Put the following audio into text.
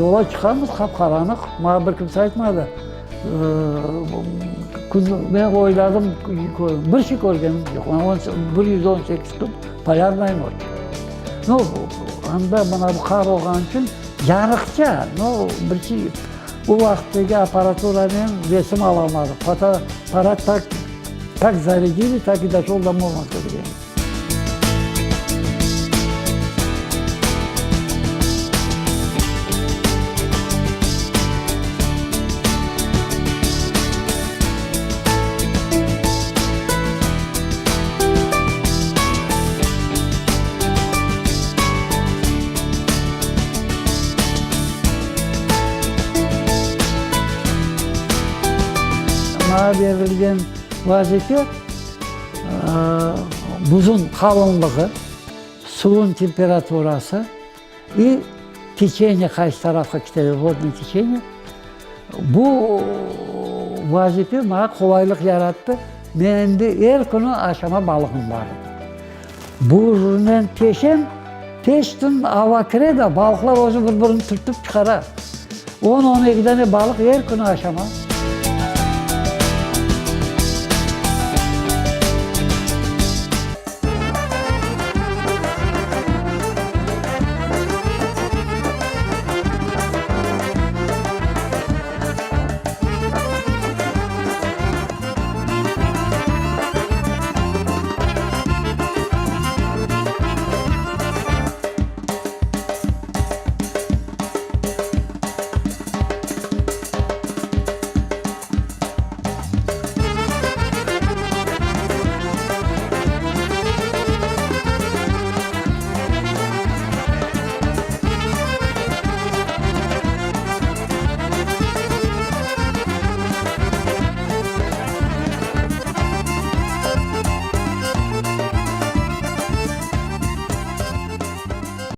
Yola çıqamız, qap-qaranlıq, maña bir kimse aytmadı. Men oyladım, bir şey körgenim yoq. 118 kün Polârnaya noç. Nu, anda mına bu qar olğanı içün yarıqça, no, bir şey, o vaqıttaki apparaturanen resim alamadıq. Fotoapparat tak, kak zaredili, tak i doşol do Murmanska degen. Maña berilgen vazife, buzun qalınlığı, suvun temperaturası i teçeniye qaysı tarafqa kete, vodnoye teçeniye. Bu vazife maña qolaylıq yarattı. Men endi er künü aşama balığım bar edi. Buznen teşem, teştin ava kire de, balıqlar özü bir-birini türtip çıqara. On, on eki dane balıq er künü aşama.